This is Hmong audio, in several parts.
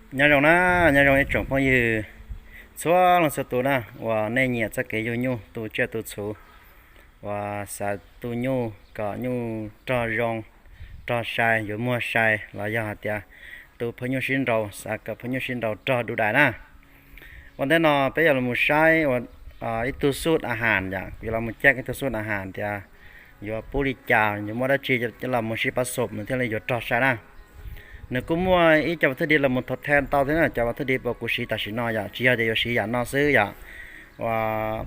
Nyob zoo na, nyob zoo ib tsoom phooj ywg txhua leej txhua tus na, uas nej nyiam txoj kev yug nyuj tu tsiaj tu txhuv, uas xav tu nyuj kom nyuj rog zoo, rog sai, yuav muag sai, los yog hais tias tu phaw nyuj sib nraus, xav kom phaw nyuj sib nraus rog du dais na. Ua ntej no peb yuav los mus saib ib tug xub a has yom, kuv yuav los mus caij ib tug xub a has tias yuav pub li cas, yuav muaj dab tsi coj los mus sib pab xom nws thiaj li yuav rog sai na. Nws kuj muaj ib co vas thwj di los mus thov then tau thiab na, cov vas thwj di uas kuv siv tam sim no yom, tsis yog tias yuav siv yam no xwb yom. Uas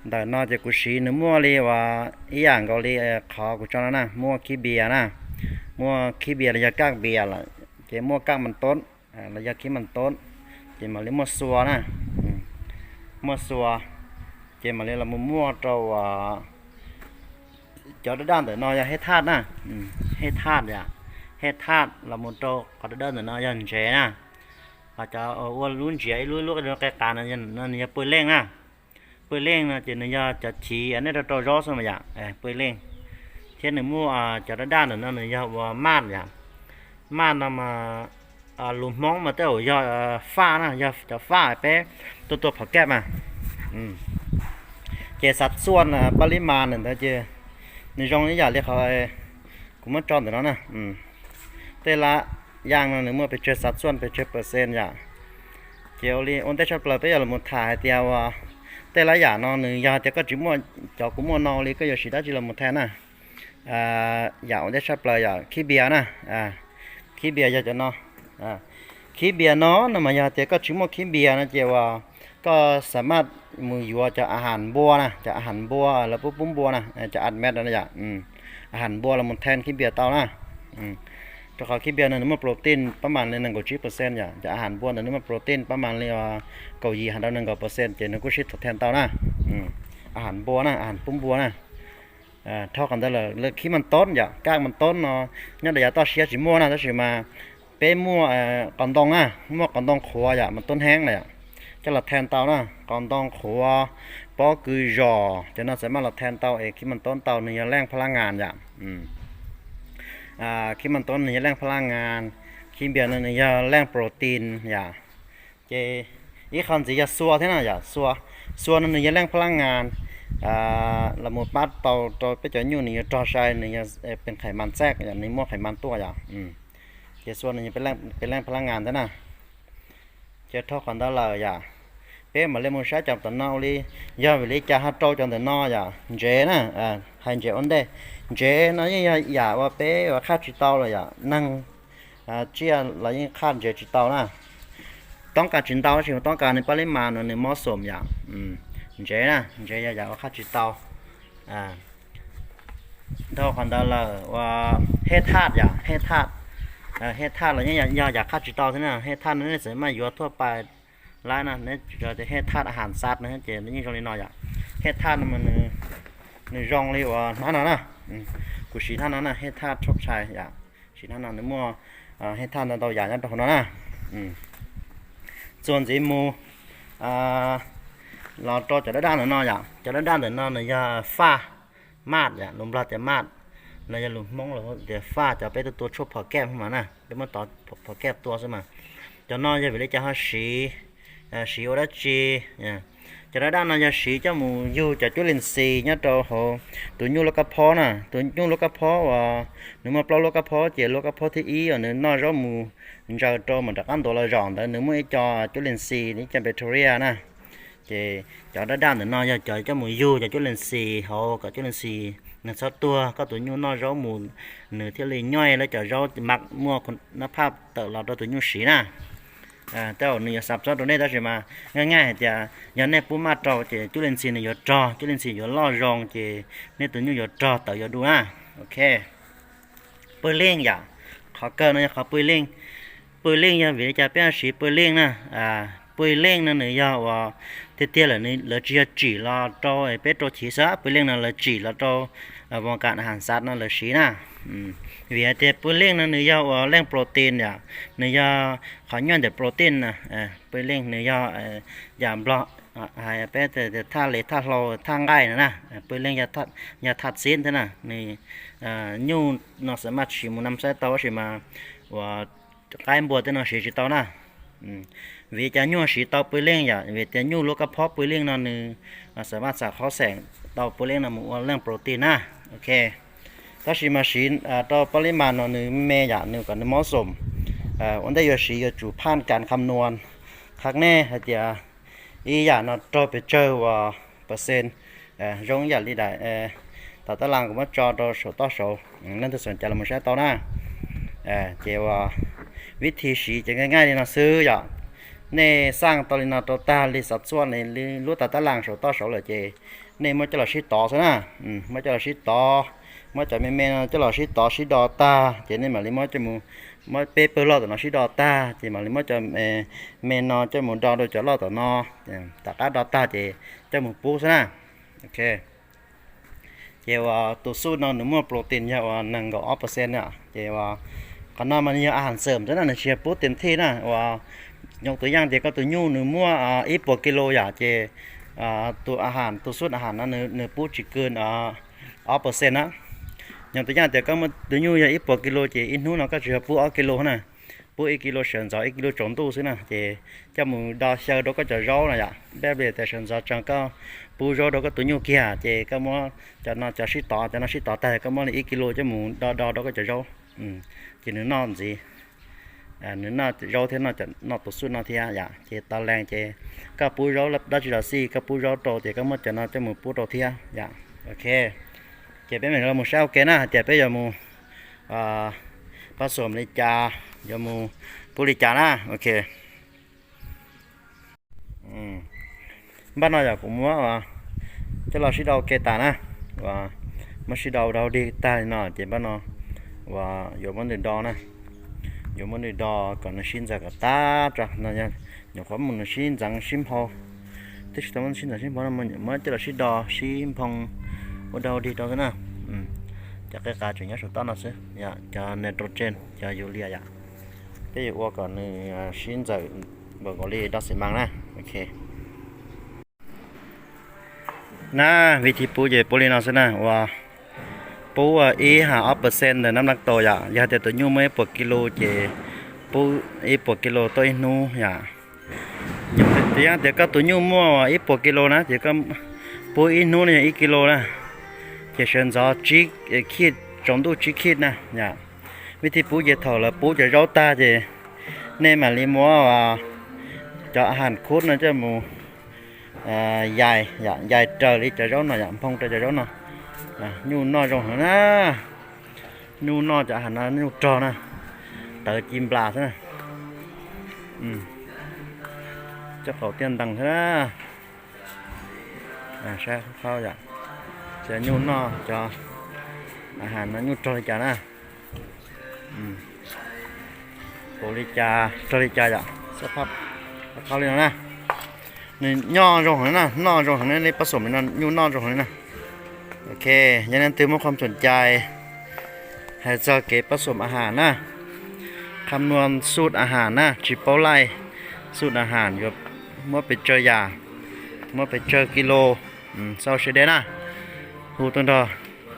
ntawm no ces kuv siv nws muaj li uas ib yam nkaus li qhov kuv tso no na, muaj khib npias na, muaj khib npias los yog kaj npias lawm, ces muaj kaj mas toob los yog khib mas toob, ces mam li muaj xua na, muaj xua, ces mam li los mus muaj rau cov daj daj ntawm no yog hej thaj na, hej thaj yom, hej thaj los mus rau qhov daj daj ntawm no yog ntsev na. Ho cov ua lub ntsiav ib lub lub qe qas no nws yog pw leej na. Pw leej no ces nws yog cov chiv nej rau rau zaub xwb mas yom, pw leej. Thiab nws muaj cov daj daj ntawm no nws yog ua maj yom. Maj no mas lus Hmoob mas tej zaum yog faj na, yog cov faj peb tuaj tua phom kej mas. Ces xav xuaj pab lib mas ntawm ntawd ces nws zoo ib yam li qhov kuv muab tso ntawm no na. Tej lab yaj no nws muaj pes tsawg xav xuaj pes tsawg percent yom. Ces ua li ua ntej tshaj plaws peb yuav los tham hais tias uas tej lab yam no nws yog tias koj tsis muaj cov kuv muaj no li koj yuav siv dab tsi los mus then na. Yam ua ntej tshaj plaws yog khib npias na. Khib npias yog cov no. Khib npias no no mas yog tias koj tsis muaj khib npias no ces uas koj xa maj mus yuav cov a has npua na, cov a has npua lawv pub pub npua na, cov admet no yom, a has npua los mus then khib npias tau na. Rau qhov khib npias no nws muaj protein pab mas li nees nkaum tsib percent yom, cov a has npua ntawd nws muaj protein pab mas li kaum yim has rau nees nkaum percent ces nws kuj sib then tau na. A has npua na, a has pub npua na. Dhau qhov ntawd lawm khib mas toob yom, kaj mas toob no nyob rau yav toj siab tsis muaj na, tab sis mas peb muaj qos ntoo na, muaj qos ntoo qhuav yom, mas toob heev na yom, coj los then tau na, qos ntoo qhuav, pob kws zos, cov no xav maj los then tau es khib mas toob tau nws yog leej phab lab ngas yom. Khib mas toob nws yog leej phab lab ngas, khib npias no nws yog leej protein yom. Ces ib qho ntxiv yog xua thiab no yom, xua, xua no nws yog leej phab lab ngas los mus pab tau rau peb cov nyuj nws yuav rog sai, nws yog pes qhais mas txaj yom, nws muaj qhais mas tuaj yom. Ces xua nws yog pes leej phab lab ngas thiab na. Ces dhau qhov ntawd lawm yom, peb mam li mus saib cov tom no ua li, yog vim li cas ho rau cov ntawm no yom, ntsev na. Hais ntsev ua ntej, ntsev no yeej yog yam uas peb ua qhaj tsis tau lawm yom, neeg tsiaj los yeej qhaj ntsev tsis tau na. Toob kas tsis ntau tab sis toob kas nws pab lib mas no nws mob xom yom. Ntsev na, ntsev yog yam ua qhaj tsis tau. Dhau qhov ntawd lawm ua hej thaj yom, hej thaj, hej thaj los yeej yog yam qhaj tsis tau thiab na. Hej thaj no nej txawm maj yuav thuaj pais lawm na, nej tias hej thaj a has xav no ces yeej zoo li no yom. Hej thaj no mas nws zoo li uas hnab no na, kuv siv hnab no na, hej thaj tshaj tshais yom, siv hnab no nws muaj hej thaj ntau ntau yam nyob rau hauv no na. Txuas ntxiv mus los rau cov daj daj ntawm no yom, cov daj daj ntawm no nws yog faj, maj yom, lus Nplog tias maj, los yog lus Hmoob los tias faj, cov peb tuaj tua tshuaj phom kej mas na, peb muab tov phom kej tua xwb mas. Cov no yog vim li cas ho siv, siv ua dab tsi? Cov daj daj no yog siv coj mus yug cov cuab lis xis nyob rau hauv tus nyuj lub kab phob na, tus nyuj lub kab phob uas nws muaj plaub lub kab phob ces lub kab phob thib ib uas nws noj zaub mus ntsaws rau mas rov qab ntuav los zaum ntawd nws muaj ib co cuab lis xis, ib co bacteria na. Ces cov daj daj ntawm no yog cov coj mus yug cov cuab lis xis hauv kom cuab lis xis nws txhob tuag, koj tus nyuj noj zaub mus nws thiaj li nyob lawv cov zaub mas muaj nab phaj tawm los rau tus nyuj siv na. Tej zaum nws yuav xav txob rau nej tab sis mas nyaj nyaj hais tias yog nej pub maj rau ces cuab lis xis nws yuav rog, cuab lis xis yuav loj zoo ces nej tus nyuj yuav rog tawv yuav du na. Ok, pw leej yom, qhov kawg no yog qhov pw leej. Pw leej yog vim li cas peb ho siv pw leej na? Pw leej no nws yog uas tiag tiag lawm lawv tsis yog tsim los rau peb rau chiv xwb, pw leej no lawv tsim los rau voo kas a has xav no lawv siv na. Vim hais tias pw leej no nws yog uas leej protein yom, nws yog qhov nyuaj ntawm protein na. Pw leej nws yog yam Nplog hais peb tias thaj les thaj hlau thaj nqaij no na. Pw leej yog thaj xib thiab na, nws nyuj no xav maj siv mus nam xaib tau tab sis mas uas qaib npua tej no siv tsis tau na. Vim li cas nyuj siv tau pw leej yom? Vim tias nyuj lub kab phob pw leej no nws xam maj xam qhov xeem tau pw leej no mus ua leej protein na. Ok, tab sis mas siv rau pab lib mas no nws me yam nws kom nws mob xoom. Ua ntej yuav siv yuav tsum phaj kas kham nuas qhab nej hais tias ib yam no raug pes tsawg uas percent, zoo ib yam li daim tas tab las kuv muab tso rau saum toj saud, leej twg xom cas los mus saib tau na. Ces uas vib thi siv ces nkaij nkaij li no xwb yom. Nej xaj tau li no rau tag li xov txhuaj li lub tas tab las saum toj saud lawm ces nej muab coj los sib tov xwb na. Muab coj los sib tov, muab cov me me no coj los sib tov sib do tag ces nej mam li muab coj mus, muab peb pawg loj tom no sib do tag ces mam li muab cov me no coj mus do rau cov loj tom no. Tom qab do tag ces coj mus pub xwb na. Ok, ces uas tus xuj no nws muaj protein yog uas nees nkaum ob percent na. Ces uas qhov no mas nws yog a has xawm xwb na, nws tsis yog pub tes thij na. Uas nyob tus yaj tias koj tus nyuj nws muaj ib puas kilo yom, ces tus a has, tus xuj a has no nws pub tsis kws ob percent na. Nyob tus yaj tias koj muaj tus nyuj yog ib puas kilo ces ib hnub no koj tsis yog pub ob kilo na, pub ib kilo sawv ntxov ib kilo tsaus ntuj xwb na. Ces coj mus do xyaw rau koj cov zaub no yom, peb li tias sawv ntxov tseem koj pub zaub rau koj tus nyuj kiag ces koj muab cov no cov sib tov, cov no sib tov tag koj muab li ib kilo coj mus do do rau koj cov zaub, ces nws noj ntxiv, nws noj zaub thiab noj tus xuj no thiab yom. Ces tau lees ces koj pub zaub dab tsi los xij, koj pub zaub rau ces koj muab cov no coj mus pub rau thiab yom. Ok, ces peb mam los mus saib ua ke na hais tias peb yuav mus pab xum li cas, yuav mus pub li cas na. Ok, npaj no yog kuv muab coj los sib do ua ke tas na. Uas muab sib do ua dog dig tag li no ces npaj no uas yuav muab nws do na, yuav muab nws do kom nws sib ntxaws kom tag tso no, nyuam qhuav mus nws sib ntxaws sib nphau, twb tsis tau muab sib ntxaws sib nphau no, muab coj los sib do sib nphoo ua dog ua dig rau xwb na. Cov qe qav tseem nyob saum toj no xwb, cov nitrogen, cov urea yom, peb yuav ua kom nws sib ntxaws npaum nkaus li do xi mas na. Ok, na, vib thib pub ces pub li no xwb na, uas pub ib ha ob percent ntawm nab nab tau yom. Yog tias tus nyuj muaj ib puas kilo ces pub ib puas kilo tuaj ib hnub yom. Tias, tias koj tus nyuj muaj ib puas kilo na ces pub ib hnub no yog ib kilo na, ces sawv ntxov khij, tsaus ntuj tsib khij na yom. Vib thib pub ces thaum lawv pub cov zaub tag ces nej mam li muab cov a has khuv no coj mus yais, yais raws li cov zaub no yom, nphoo raws cov zaub no. Nyuj noj zoo heev na, nyuj noj cov a has no nyuj rog na, tawv ci nplas xwb na, coj qaum tiaj ntees xwb na. Saib qhov yom, cov nyuj noj cov a has no nyuj rog li cas na, puv li cas rog li cas yom, xab phab qhov li no na. Nws noj zoo heev na, noj zoo heev na, nej pab xum li no nyuj noj zoo heev li na. Ok, yog leej twg muaj qhov xom cai hais txog kev pab xum a has na, kham nuas xum a has na, tsis paub laij xum a has yuav muab pes tsawg yam, muab pes tsawg kilo, xaus sawv deb na, hu tuaj nrog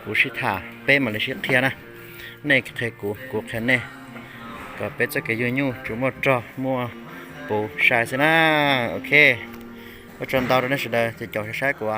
kuv sib tham peb mam li sib qhia na. Nej qhia kuv, kuv qhia nej, kom peb txoj kev yug nyuj tsuas muaj rog muaj puv sai xwb na. Ok, ua tsaug ntau rau nej sawv daws ces caum saib kuv.